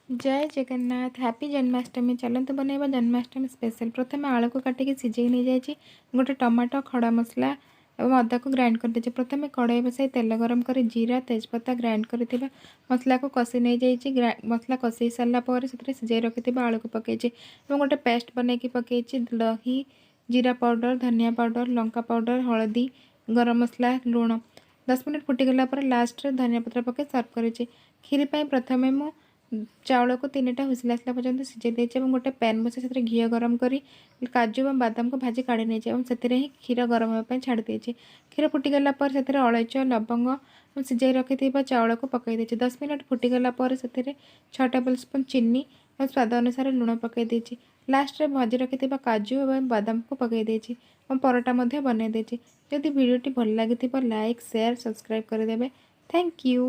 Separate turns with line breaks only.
ଜୟ Jagannath, happy Janmashtami. ଚାଲନ୍ତୁ ବନେଇବା Janmashtami special. ପ୍ରଥମେ ଆଳୁକୁ କାଟିକି ସିଝେଇ ନେଇଯାଇଛି। ଗୋଟେ ଟମାଟୋ, ଖଡ଼ା ମସଲା ଏବଂ ଅଦାକୁ ଗ୍ରାଇଣ୍ଡ କରିଦେଇଛି। ପ୍ରଥମେ କଡ଼େଇ ବସାଇ ତେଲ ଗରମ କରି ଜିରା, ତେଜପତା, ଗ୍ରାଇଣ୍ଡ କରିଥିବା ମସଲାକୁ କଷି ନେଇଯାଇଛି। ମସଲା କଷି ସାରିଲା ପରେ ସେଥିରେ ସିଝେଇ ରଖିଥିବା ଆଳୁକୁ ପକାଇଛି ଏବଂ ଗୋଟେ ପେଷ୍ଟ ବନେଇକି ପକାଇଛି। ଦହି, ଜିରା ପାଉଡ଼ର, ଧନିଆ ପାଉଡ଼ର, ଲଙ୍କା ପାଉଡ଼ର, ହଳଦୀ, ଗରମ ମସଲା, ଲୁଣ। 10 ମିନିଟ୍ ଫୁଟିଗଲା ପରେ ଲାଷ୍ଟରେ ଧନିଆ ପତ୍ର ପକାଇ ସର୍ଭ କରିଛି। କ୍ଷୀରି ପାଇଁ ପ୍ରଥମେ ମୁଁ ଚାଉଳକୁ ତିନିଟା ହୁଇସିଲ୍ ଆସିଲା ପର୍ଯ୍ୟନ୍ତ ସିଝେଇ ଦେଇଛି ଏବଂ ଗୋଟେ ପ୍ୟାନ୍ ବସାଇ ସେଥିରେ ଘିଅ ଗରମ କରି କାଜୁ ଏବଂ ବାଦାମକୁ ଭାଜି କାଢ଼ି ନେଇଛି ଏବଂ ସେଥିରେ ହିଁ କ୍ଷୀର ଗରମ ହେବା ପାଇଁ ଛାଡ଼ି ଦେଇଛି। କ୍ଷୀର ଫୁଟିଗଲା ପରେ ସେଥିରେ ଅଳେଇଚ, ଲବଙ୍ଗ ଏବଂ ସିଝାଇ ରଖିଥିବା ଚାଉଳକୁ ପକାଇ ଦେଇଛି। 10 ମିନିଟ୍ ଫୁଟିଗଲା ପରେ ସେଥିରେ 6 ଟେବଲ୍ ସ୍ପୁନ୍ ଚିନି ଏବଂ ସ୍ୱାଦ ଅନୁସାରେ ଲୁଣ ପକାଇ ଦେଇଛି। ଲାଷ୍ଟରେ ଭାଜି ରଖିଥିବା କାଜୁ ଏବଂ ବାଦାମକୁ ପକାଇ ଦେଇଛି ଏବଂ ପରଟା ମଧ୍ୟ ବନାଇ ଦେଇଛି। ଯଦି ଭିଡ଼ିଓଟି ଭଲ ଲାଗିଥିବ, ଲାଇକ୍, ସେୟାର, ସବସ୍କ୍ରାଇବ୍ କରିଦେବେ। Thank you.